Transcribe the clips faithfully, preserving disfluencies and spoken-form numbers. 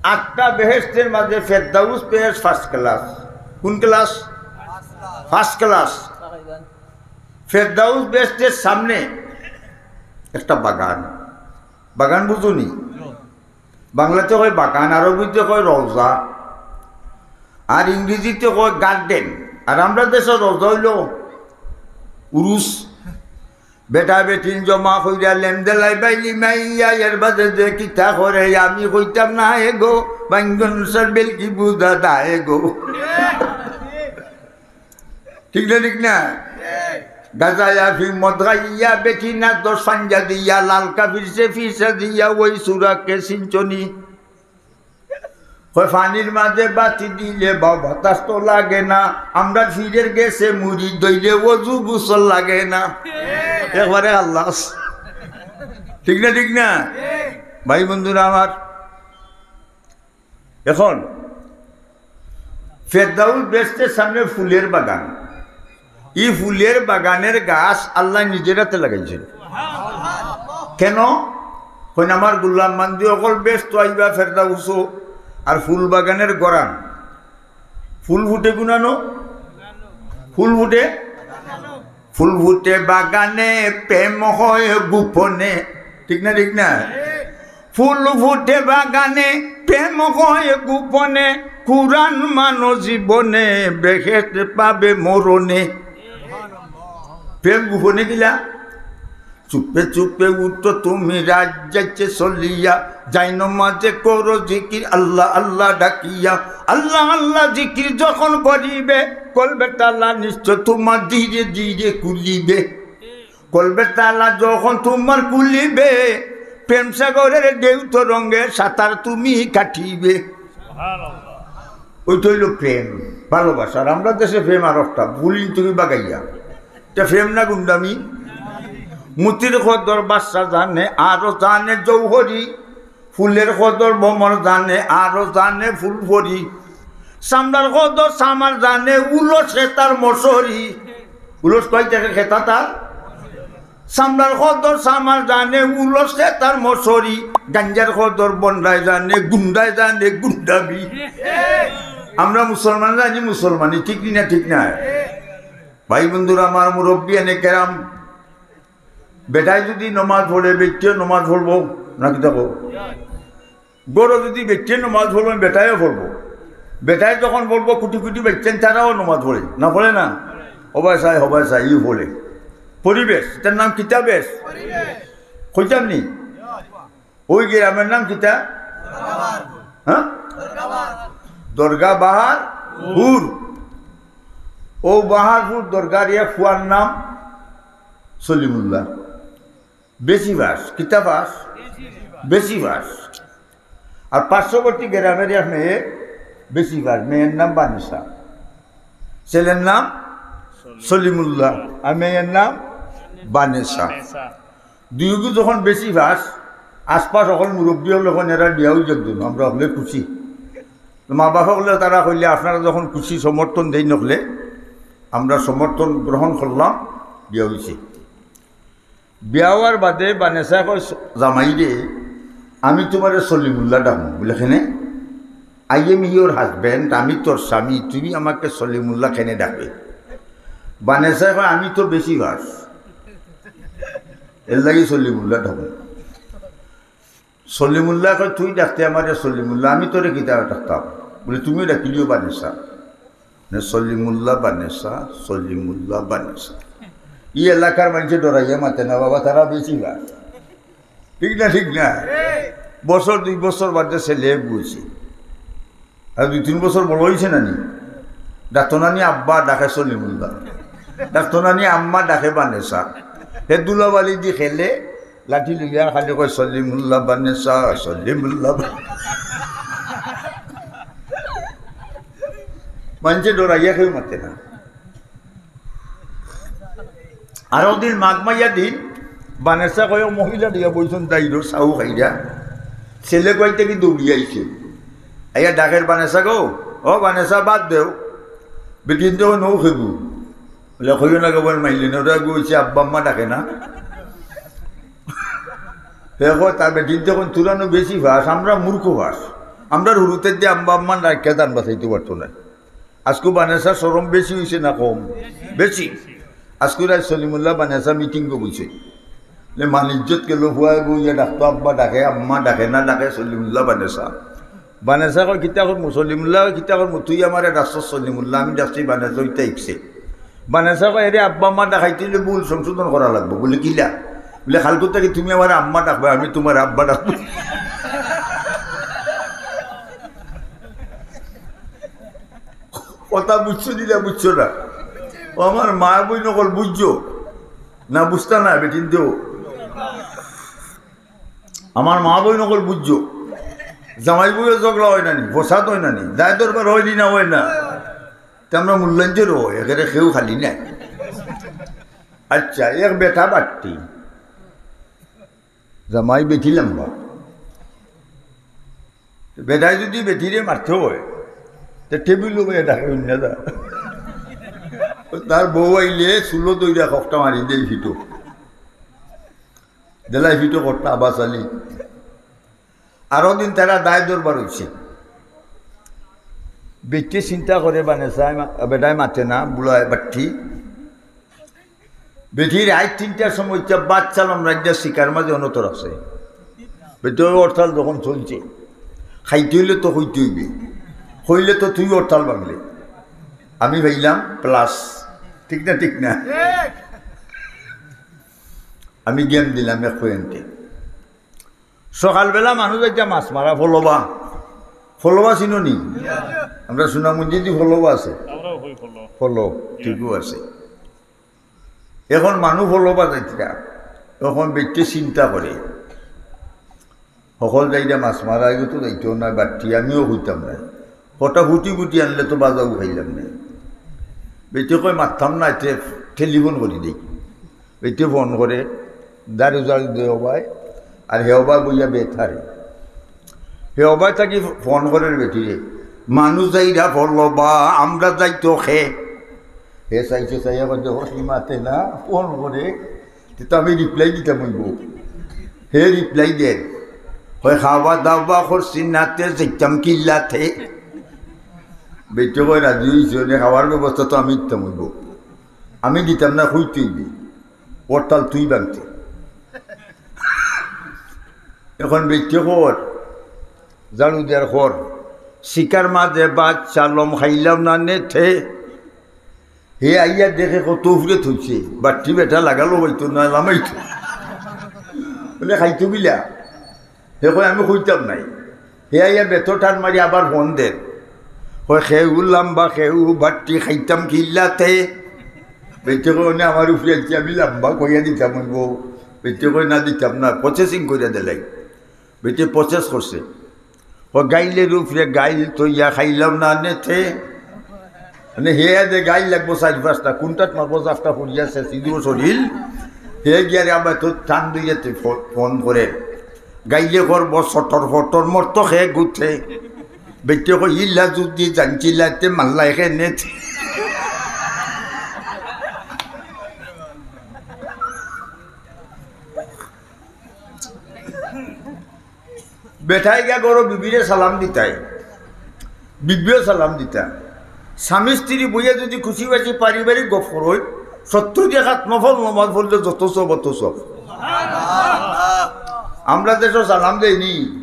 আটটা বেহেশতের মাঝে ফেরদাউস বেহেশত ফার্স্ট ক্লাস। কোন ক্লাস? First class. ফেরদাউস বেহেশতের সামনে একটা বাগান। বাগান বুঝুনি? বাংলাতে কয় বাগান, আরবিতে কয় রওজা, আর ইংরেজিতে কয় গার্ডেন। আর আমরা দেশর রওজা অইলো উরুস। বেটা বেটিন জমা কইরা লেমদেলাই বাইলি মাইয়া, এর বাদে যে কিতা করে আমি কইতাম না এগো, বাইঙ্গন সার বেলকি বুদা দা এগো। ঠিক না, ঠিক না? গাজা আফিম মদ খাইয়া বেটি না দশ পাঞ্জা দিয়া, লাল কাফির সে ফিসা দিয়া, ওই সুরাকে সিঞ্চনি। কয় পানির মাঝে বাতি দিলে বা বাতাস তো লাগে না, আমরা ফিরের গেছে মুড়ি দইলে অজু গোসল লাগে না। একবারে আল্লাহ। ঠিক না, ঠিক না? ভাই বন্ধুরা আমার, এখন ফেরদাউস বেহেশতের সামনে ফুলের বাগান। ই ফুলের বাগানের গাছ আল্লাহ নিজের হাতে লাগাইছেন। কেন? কইন আমার গুলাম বান্দি অকল বেহেশতো আইবা ফেরদাউসো, আর ফুল বাগানের গরান। ফুল ফুটে গুনানো, ফুল ফুটে, ফুল ফুটে বাগানে, প্রেম হয় গোপনে। ঠিক না, ঠিক না? ফুল ফুটে বাগানে, প্রেম হয় গোপনে, কুরআন মানো জীবনে, বেহেশত পাবে মরণে। প্রেম গোপনে কিলা? চুপে চুপে উঠো তুমি রাত যাইতে চলিয়া, যাই নমাজে করো জিকির আল্লাহ আল্লাহ ডাকিয়া। আল্লাহ আল্লাহ জিকির যখন করিবে, কলবে তালা নিশ্চয় তোমার ধীরে ধীরে খুলিবে। কলবে তালা যখন তোমার খুলিবে, প্রেম সাগরের ঢেউ তরঙ্গে সাঁতার তুমি কাটিবে। ওইটা অইলো প্রেম, ভালোবাসা। আর আমরা দেশে প্রেম আর একটা বুলিন তুমি বাগাইয়া। এটা প্রেম না গুন্ডামি? মুতির কদর বাদশা জানে, আরো জানে জৌহরি। ফুলের কদর ভমর জানে, আরো জানে ফুল ফরি। চামড়ার কদর চামার জানে, উলস খেতার মশরি। উলস কয় টাকা খেতা তার? চামড়ার কদর চামার জানে, উলস খেতার মশরি। গাঞ্জার কদর বন্ডায় জানে, গুন্ডায় জানে গুন্ডামি। আমরা মুসলমান জানি মুসলমানি, ঠিক নি না? ঠিক না? ভাই বন্ধুরা আমার, মুরব্বিয়ানে কেরাম, বেটায় যদি নমাজ পড়ে, বেটিয়েও নমাজ পড়বো, না কিতা কও? ঘরো যদি বেটিয়ে নমাজ পড়বো, বেটায়ও পড়বো। বেটায় যখন পড়বো, কুটি কুটি বেটিন তারাও নমাজ পড়ে, না পড়ে না? হবায় চাই, হবায় চাই, ইউ পড়ে। পরিবেশ, এটার নাম কিতা বেশ? কইতাম নি? ওই গ্রামের নাম কিতা? হ্যাঁ? দরগা বাহারপুর। ও বাহারপুর দরগার এক ফুয়ার নাম সলিমুল্লাহ। বেশি পাস, কিতা পাস? বেশি পাস। আর পার্শ্ববর্তী গ্রামের এক মেয়ে বেশি পাস, মেয়ের নাম বানেসা, ছেলের নাম সলিমুল্লাহ, আর মেয়ের নাম বানেসা। দুইগু যখন বেশি পাস, আশপাশ অকল মুরব্বি অকল অখন এরা বিয়া অই যাক, আমরা অকলে খুশি। তো মা বাপ অকলে তারা কইলে, আপনারা যখন খুশি, সমর্থন দেইন অকলে, আমরা সমর্থন গ্রহণ করলাম, বিয়া অইছে। বিয়া অওয়ার বাদে বানেসা কয়, "জামাইরে, আমি তুমারে সলিমুল্লাহ ডাকমু।" বুলে, "কেনে?" "I am your husband, আমি তোর স্বামী, তুমি আমাকে সলিমুল্লাহ কেনে ডাকবে?" বানেসা কয়, "আমি তো বেশি পাস, এর লাগি সলিমুল্লাহ ডাকমু।" সলিমুল্লাহ কয়, "তুই ডাকতে আমারে সলিমুল্লাহ, আমি তোরে কিতা ডাকতাম?" বুলে, "তুমিও ডাকিলিও বানেসা।" না, সলিমুল্লাহ বানেসা, সলিমুল্লাহ বানেসা। ই এলাকার মানষে ডরাইয়া মাতে না বাবা, তারা বেশি পাস। ঠিক না, ঠিক না? বছর দুই বছর বাদে ছেলে বুঝছে। আর দুই তিন বছর বড় অইছে না নি? ডাকতো না নি আব্বা, ডাকে সলিমুল্লাহ। ডাকতো না নি আম্মা, ডাকে বানেসা। হে ধুলাবালি দি খেলে, লাঠি লইয়া খালি কয়, "সলিমুল্লাহ বানেসা, সলিমুল্লাহ বানেসা।" মানষে ডরাইয়া কেউ মাতে না। আরো দিন মাঘ মাইয়া দিন বানেসা কয় মহিলা দিয়া বইছন দাইরো সাউ খাইরা। ছেলে কইতে কি দৌড়ি আইছে। আইয়া ডাকের, "বানেসা গো, ও বানেসা, বাদ দেও।" বেটিন তো নৌ খেবু। বলে, "কইও না গো, বল মাইলে না, ওরা গো হইছে আব্বা আম্মা ডাকে না।" হে কয়, "তার বেটিন তো এখন তুলানো বেশি পাস, আমরা মূর্খ পাস।" আমরার হুরুতে যে আব্বা আম্মা ডাকিয়া জান বাঁচাইতে পারতো না। আজকু বানেসা শরম বেশি অইছে না কম? বেশি। আজকু রাইত সলিমুল্লাহ বানেসা মিটিংও বইছে। লে মান ইজ্জত গেল, ফুয়ায় বউয়ে ডাকতো, আব্বা ডাকে, আম্মা ডাকে না ডাকে, সলিমুল্লাহ বানেসা। বানেসা কয়, "কিতা করমু?" সলিমুল্লাহ কয়, "কিতা করমু? তুই আমারে ডাকছস সলিমুল্লাহ, আমি ডাকছি বানেসা, ইটা ইকছে।" বানেসা কয়, "এরে আব্বা আম্মা ডাকাইতে অইলে ভুল সংশোধন করা লাগবো।" বলে, "কিলা?" বলে, "কালকু থাকি তুমি আমারে আম্মা ডাকবায়, আমি তুমারে আব্বা ডাকমু।" কথা বুঝছো নি না বুঝছো না? ও আমার মা বইন অকল, বুঝছো না? বুঝতা না বেটিন তো। আমার মা বইন অকল, বুঝছো, জামাই বউয়ে ঝগড়া অয় না নি, ফসাদ অয় না নি, দায় দরবার অয় নি না অয় না? তে আমরা মূল্যায়ন অয়, একেরে কেউ খালি নাই। আচ্ছা, এক বেটা বাট্টি, জামাই বেটি লাম্বা। বেটায় যুদি বেটিরে মারতে অয়, তে টেবিল লগে ডাকে অইন্য দা। তার বউ আইলে চুলো দইরা খকটা মারি দেই ফিটো। দেলাই ফিটো খকটা আবাস আলী। আরো দিন তারা দায় দরবার অইছে। বেটিয়ে চিন্তা করে বানেসা, বেটায় মাতে না, বুলায় বাট্টি। বেটি রাইত তিনটার সময় ইতা বাচ্চা লম রাজ্যা শিকার মাঝে অনতর আছে। বেটি ওই হরতাল যখন চলছে, খাইতে অইলে তো কইতে অইবে, কইলে তো তুই হরতাল ভাঙলে। আমি পাইলাম প্লাস, ঠিক না? ঠিক না? আমি গেম দিলাম এক পয়েন্টে। সকালবেলা মানুষ যাইতা মাছ মারা, ফলবা। ফলবা চিনো নি? আমরা সুনামগঞ্জে দি ফলবা আছে। আমরাও কই ফলো। ফলো, ঠিকও আছে। এখন মানুষ ফলবা যাইতরা। এখন বেটিয়ে চিন্তা করে। হকল যাইরা মাছ মারা, এগু তো যাইতো না, বাট্টি, আমিও কইতাম না। কটা ফুটি ফুটি আনলে তো বাজাও খাইলাম না। বেটিয়ে কয়, "মারতাম না, এতে টেলিফোন করি দেই।" বেটিয়ে ফোন করে, দারু জাল দে হবায়, আর হে হবায় বইয়া বেতারে। হে হবায় থাকি ফোন করে বেটিরে, "মানুষ যাইরা ফলবা, আমরা যাইতো খে।" হে চাইছে, চাইয়া কয়, "দেখো, সি মাতে না, ফোন করে, তে তো আমি রিপ্লাই দিতাম অইবো।" হে রিপ্লাই দের, কয়, "খাওয়া দাওয়া করছি না, তে যাইতাম কিল্লাতে?" বেটিয়ে কয়, "রাজি অইছে, অনে খাওয়ার ব্যবস্থা তো আমি দিতাম অইবো, আমি দিতাম না, কইতে অইবে।" হরতাল তুই ভাঙতে। এখন বেটিয়ে কর, ঝাড়ু দেয়ার কর, শিকার মাঝে বাচ্চা লম খাইলাম না নে তে। হে আইয়া দেখে কত উপরে থইছে, বাট্টি বেটা লাগালো অইতো না, লামাইতো। বলে, "খাইতো কিলা?" হে কয়, "আমি কইতাম নায়।" হে আইয়া বেতো টান মারি আবার ফোন দের। কয়, "খেউ লাম্বা, খেউ বাট্টি, খাইতাম কিল্লাতে?" বেটিয়ে কয়, "অনে আমার উপরে আইছে, আমি লাম্বা কইয়া দিতাম অইবো।" বেটিয়ে কয়, "না, দিতাম না, প্রসেসিং কইরা দিলাই।" বেটিয়ে প্রসেস করছে। ও গাইলের উপরে গাইল থইয়া খাইলাম না নে তে। মানে হে দে গাইল লাগবো চাইর পাঁচটা, কুনটাত মারবো জাফটা পড়িয়া আছে, সিধু শরীর। হে গিয়া রে আমার তো টান দইয়াতে ফো-, ফোন করে। গাইলে করবো সটর ফটর, মরতো খে গুথে। বেটিয়ে কয়, "ইলা যুদি জানছিলাতে মারলাই কেনে?" বেটায় গিয়া ঘরো বিবিরে সালাম দিতায়, বিবিও সালাম দিতা। স্বামী স্ত্রী বইয়া যুদি খুশি বাসি পারিবারিক গপ করইন, সত্তর রাকাত নফল নমাজ পড়লে যত সওয়াব, অত সওয়াব। আমরা দেশো সালাম দেইনি,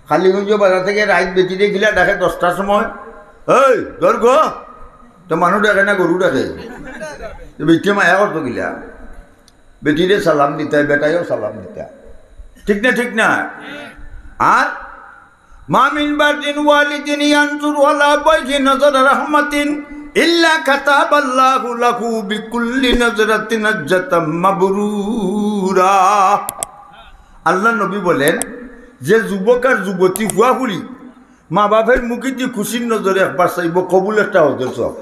কালীগঞ্জ বাজার থাকি রাইত বেটিরে কিলা ডাকে দশটার সময়, "এই, ধর গো।" তো মানুষ ডাকে না, গরু ডাকে। তো বেটিয়ে মায়া করতো কিলা? বেটিরে সালাম দিতায়, বেটায়ও সালাম দিতা। ঠিক না, ঠিক না? আর, "মা মিন বাররিন ওয়ালিদিন ইয়ানজুরু আলা আবাইহি নাজারা রাহমাতিন ইল্লা কাতাবাল্লাহু লাহু বিকুল্লি নাজরাতিন হাজ্জাতাম মাবরুরা।" আল্লার নবী বলেন, যে যুবক আর যুবতী ফুয়াফুরি মা বাপের মুখেদি খুশির নজরে একবার চাইবো, কবুল একটা হজের সওয়াব।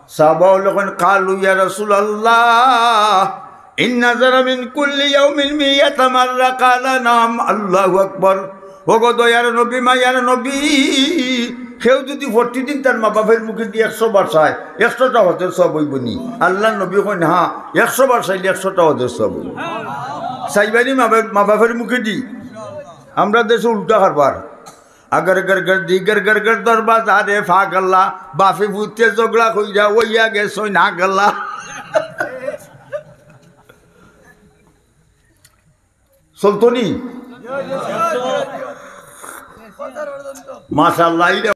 সাহাবা অকলে কইন, "কালু ইয়া রাসূলাল্লাহ, ইন নাজারা মিন কুল্লি ইয়াউমিন মিয়াতা মাররা?" কালা, "নাম।" আল্লাহু আকবার। ওগো দয়ার নবী, মায়ার নবী, কেউ যুদি প্রতিদিন তার মা বাপের মুখেদি একশো বার চায়, একশোটা হজের সওয়াব অইবো নি? আল্লার নবী কইন, "হ্যাঁ, একশো বার চাইলে একশোটা হজের সওয়াব অইবো।" চাইবায়নি মা বাপ-, মা বাপের মুখেদি? আমরা দেশো উল্টা কারবার। আগর গর গর দিগর গর গর দরবাজারে ফাগল্লা, বাফে ফুতে ঝগড়া কইরা ওইয়া গেছইন আগল্লা। চলতো নি? মাশাআল্লাহ, ইটা